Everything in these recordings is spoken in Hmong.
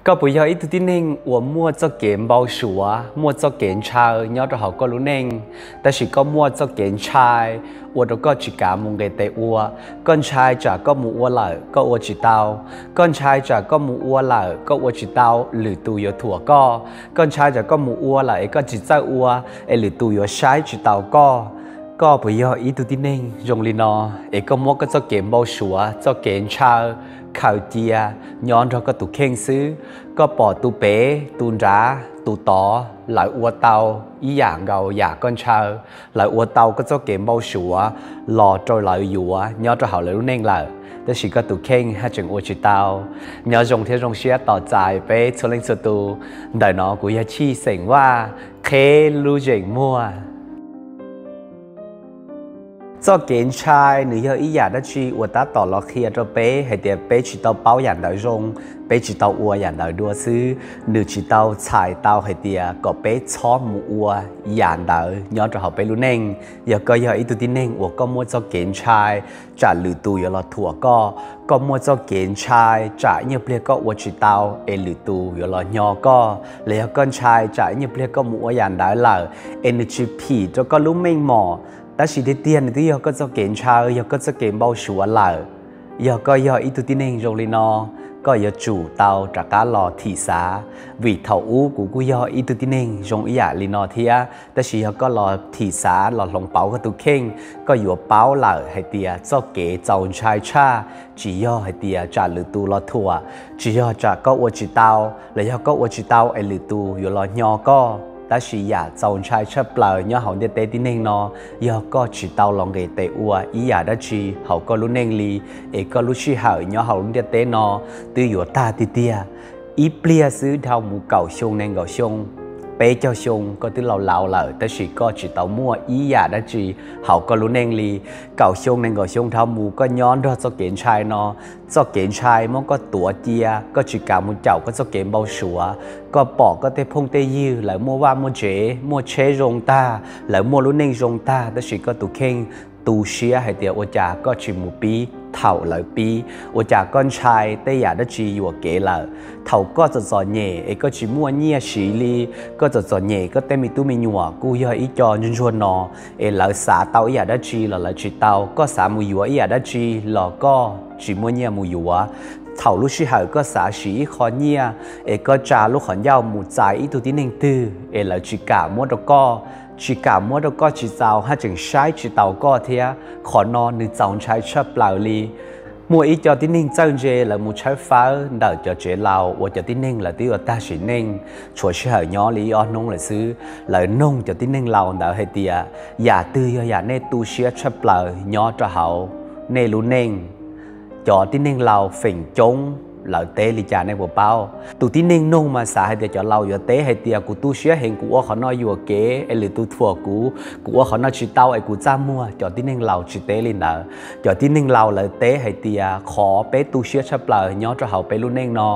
Koj puas yog ib tug tib neeg uas muaj txoj kev npau suav, muaj txoj kev ntshaw nyob rau hauv koj lub neej, tab sis koj muaj txoj kev ntshai ua rau koj tsis kav mus nqis tes ua? Koj ntshai tsam koj mus ua lawm koj ua tsis tau, koj ntshai tsam koj mus ua lawm koj ua tsis tau lwm tus yuav thuam koj, koj ntshai tsam koj mus ua lawm es koj tsis txawj ua es lwm tus yuav saib tsis taus koj. Koj puas yog ib tug tib neeg zoo li no, es koj muab koj txoj kev npau suav, txoj kev ntshaw khaws cia nyob nrog koj tus kheej xwb? Koj pom tus pem, tus nrad, tus tod lawv ua tau ib yam nkaus yam koj ntshaw, lawv ua tau koj txoj kev npau suav los rau lawv yuav nyob rau hauv lawv lub neej lawm, tab sis koj tus kheej haj tseem ua tsis tau. Nyob zoo thiab zoo siab tos txais peb txhua leej txhua tus. Ntawm no kuv yog Chij xeem Vaj, qheb lub zeem muag. Txoj kev ntshai nws yog ib yam dab tsi uas tab tom los qhia rau peb hais tias peb tsis tau paub yam ntawd zoo, peb tsis tau ua yam ntawd dua xwb. Nws tsis tau txhais tau hais tias kom peb txhob mus ua yam ntawd nyob rau hauv peb lub neej. Yog koj yog ib tug tib neeg uas koj muaj txoj kev ntshai tsam lwm tus yuav los thuam koj, koj muaj txoj kev ntshai tsam ib nyuag pliag koj ua tsis tau es lwm tus yuav los nyo koj, los yog koj ntshai tsam ib nyuag pliag koj mus ua yam ntawd lawm es nws tsis phim rau koj lub meej mom, tab sis tiag tiag nws twb yog koj txoj kev ntshaw, yog koj txoj kev npau suav lawm. Yog koj yog ib tug tib neeg zoo li no, koj yuav tsum tau rov qab los thim xav, vim thaum ub kuv kuj yog ib tug tib neeg zoo ib yam li no thiab. Tab sis yog koj los thim xav los hloov pauv koj tus kheej, koj yuav paub lawm hais tias txoj kev txaus ntshai tshaj tsis yog hais tias tsam lwm tus los thuam, tsis yog tsam koj ua tsis tau, los yog koj ua tsis tau es lwm tus yuav los nyo koj. Tab sis yam txaus ntshai tshaj plaws nyob hauv ntiaj teb tib neeg no yog koj tsis tau los nqis tes ua ib yam dab tsi hauv koj lub neej li, es koj lub sij hawm nyob hauv lub ntiaj teb no twb yuav tag tiag tiag. Ib pliag xwb dhau mus kaum xyoo nees nkaum xyoo, peb caug xyoo koj twb laus laus lawm tab sis koj tsis tau muaj ib yam dab tsi hauv koj lub neej li. Kaum xyoo nees nkaum xyoo dhau mus koj nyob nrog txoj kev ntshai no, txoj kev ntshai muab koj tuav cia, koj tsis kam mus caum koj txoj kev npau suav. Koj pom koj tej phooj tej ywg lawv muaj vaj muaj tsev, muaj tsheb zoo tag, lawv muaj lub neej zoo tag, tab sis koj tus kheej tu siab hais tias ua cas koj tsis mus pib thaum lawv pib, ua cas koj ntshai tej yam dab tsi yuam kev lawm. Thaum koj txom txom nyem es koj tsis muaj nyiaj siv li, koj txom txom nyem koj tej me tub me nyuam kuj yog ib co ntsuag ntsuag no, es lawv xav tau ib yam dab tsi los lawv tsis tau, koj xav mus yuav ib yam dab tsi los koj tsis muaj nyiaj mus yuav. Thaum lub sij hawm koj xav siv ib qho nyiaj es koj tsa lub qhov ncauj mus txais ib tug tib neeg twg es lawv tsis kam muab rau koj, tsis kam muab rau koj tsis txaus haj tseem saib tsis taus koj thiab. Qhov no nws txaus ntshai tshaj plaws li. Muaj ib co tib neeg txawj ntse lawv mus tshawb fawb ntawm cov tsev laus uas cov tib neeg lawv twb yuav tag sim neej, tshuav sij hawm nyob li ib ob hnub lawm xwb. Lawv noog cov tib neeg laus ntawd hais tias, yam twg yog yam nej tu siab tshaj plaws nyob rau hauv nej lub neej? Cov tib neeg laus feem coob lawv teb li cas nej puas paub? Tus tib neeg noog mas xav hais tias cov laus yuav teb hais tias kuv tu siab heev, kuv ua qhov no yuam kev es lwm tus thuam kuv, kuv ua qhov no tsis tau es kuv txaj muag. Cov tib neeg laus tsis teb li ntawd. Cov tib neeg laus lawv teb hais tias qhov peb tu siab tshaj plaws nyob rau hauv peb lub neej no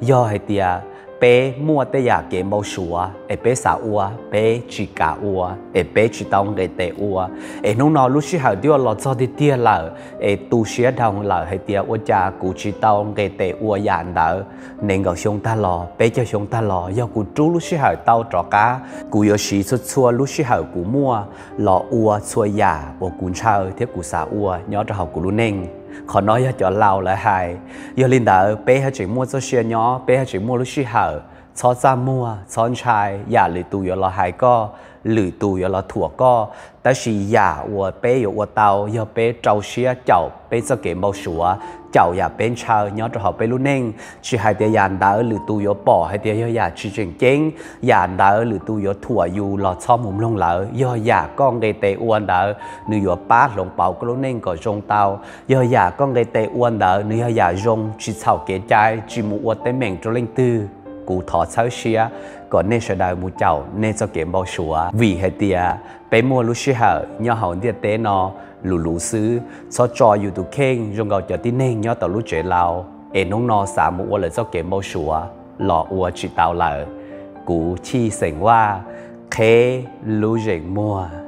yog hais tias peb muaj tej yam kev npau suav es peb xav ua peb tsis kam ua, es peb tsis tau nqis tes ua. Es hnub no lub sij hawm twb los txog tiag tiag lawm, es tu siab dhau lawm hais tias ua cas kuv tsis tau nqis tes ua yam ntawd. Nees nkaum xyoo tag los, peb caug xyoo tag los, yog kuv rub lub sij hawm tau rov qab, kuv yuav siv txhua txhua lub sij hawm kuv muaj los ua txhua yam uas kuv ntshaw thiab kuv xav ua nyob rau hauv kuv lub neej. Qhov no yog cov laus lawv hais. Yog li ntawd peb haj tseem muaj txoj sia nyob, peb haj tseem muaj lub sij hawm. Txhob txaj muag, txhob ntshai yam lwm tus yuav los hais koj, lwm tus yuav los thuam koj. Tab sis yam uas peb yuav ua tau yog peb rau siab caum peb txoj kev npau suav, caum yam peb ntshaw nyob rau hauv peb lub neej. Tsis hais tias yam ntawd lwm tus yuav pom hais tias yog yam tsis tseem ceeb, yam ntawd lwm tus yuav thuam yus los txhob mus mloog lawv. Yog yam koj nqis tes ua ntawd nws yuav pab hloov pauv koj lub neej kom zoo tau. Yog yam koj nqis tes ua ntawd nws yog yam zoo, tsis txhaum kev cai, tsis mus ua teeb meem rau leej twg, kuv thov txhawb siab kom nej sawv daws mus caum nej txoj kev npau suav, vim hais tias peb muaj lub sij hawm nyob hauv ntiaj teb no luv luv xwb. Txhob tso yus tus kheej zoo nkaus cov tib neeg nyob tom lub tsev laus es hnub no xav mus ua lawv txoj kev npau suav los ua tsis tau lawm. Kuv Chij xeem Vaj, qheb lub zeem muag.